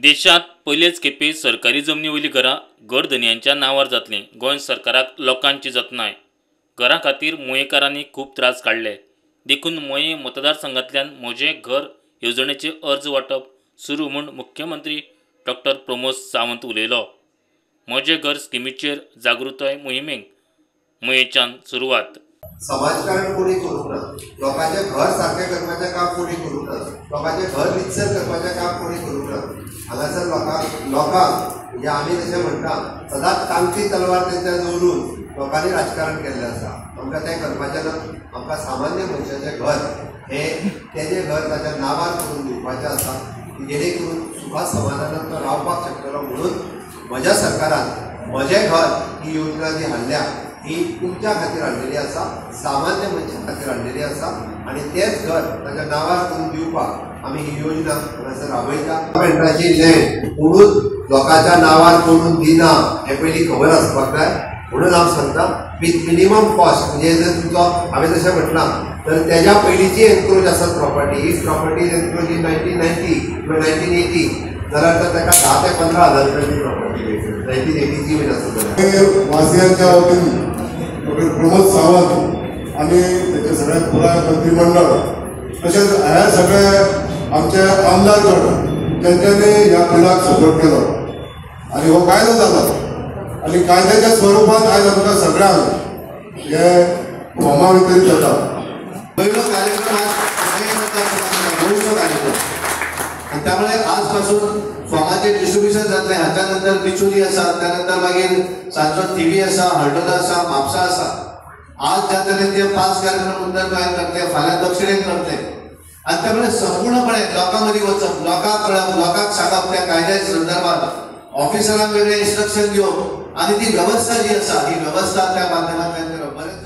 देशांत पयलेच खेपे सरकारी जमनी वयलीं घरां घरधनयांच्या नांवार जातलीं. गोंय सरकाराक लोकांची जतनाय. घरां खातीर मयेकारांनी खूब त्रास काडले, देखून मये मतदारसंघांतल्यान म्हजें घर येवजणेचे अर्ज वांटप सुरू म्हूण मुख्यमंत्री डॉक्टर प्रमोद सावंत उलयलो. म्हजें घर स्किमीचेर जागृताय मोहिमेक मयेच्यान सुरवात. समाजकारण कोणी करूंक ना, लोकांचें घर सारकें करपाचें काम कोणी करूंक ना, लोकांचें घर रितसर करपाचें काम कोणी करूंक ना. हांगासर लोकांक म्हणजे आमी जशें म्हणटा सदांच तांची तलवार तेंच्या दवरून लोकांनी राजकारण केल्लें आसा. आमकां तें करपाचें ना. आमकां सामान्य मनशाचें घर हें तेजें घर ताच्या नांवार करून दिवपाचें आसा, जेणे करून सुखा समाधानान तो रावपाक शकतलो. म्हणून म्हज्या सरकारान म्हजें घर ही योजना जी हाडल्या ही तुमच्या खातीर हाडलेली आसा, सामान्य मनशा खातीर हाडलेली आसा आनी तेच घर ताच्या नांवार करून दिवपाक आमी ही योजना हांगासर राबयता. गव्हर्मेंटाची लँड कोणूच लोकांच्या नांवार करून दिना हें पयलीं खबर आसपाक जाय. म्हणून हांव सांगता विथ मिनिमम कॉस्ट, म्हणजे जर तुमचो हांवें जशें म्हटलां तर तेज्या पयलींची एनक्रोच आसत property, if property is encroach in 1990 किंवा 1980 जाल्यार तर ताका 10 ते 15 हजार रुपयाची प्रॉपर्टी मेळटली. 1980ची बीन आसत जाल्यार. वासियांच्या वतीन डॉक्टर प्रमोद सावंत आनी तेचे सगळे पुराय मंत्रीमंडळ तशेंच ह्या सगळे आमचे आमदार गण तेंच्यांनी ह्या बिलाक सपोर्ट केलो आनी हो कायदो जालो आनी कायद्याच्या स्वरुपात आयज आमकां सगळ्यांक हे फॉर्मां वितरीत जाता. पहिलो कार्यक्रम आज गोंयचो कार्यक्रम आनी त्यामुळे आजपासून फॉर्माचें डिस्ट्रिब्युशन जातलें. हाच्या नंतर बिचोली आसा, त्यानंतर मागीर सांजचो थिवी आसा, हळदोणा आसा, म्हापसा आसा. आज ज्या तरेन ते 5 कार्यक्रम उत्तर गोंयांत करतले, फाल्यां दक्षिणेन करतले आनी त्यामुळे संपूर्णपणे लोकां मदीं वचप, लोकांक कळप, लोकांक सांगप त्या कायद्या संदर्भात, ऑफिसरांक वेगळें इन्स्ट्रक्शन दिवप आनी ती वेवस्था जी आसा ही वेवस्था त्या माध्यमांतल्यान करप. बरें.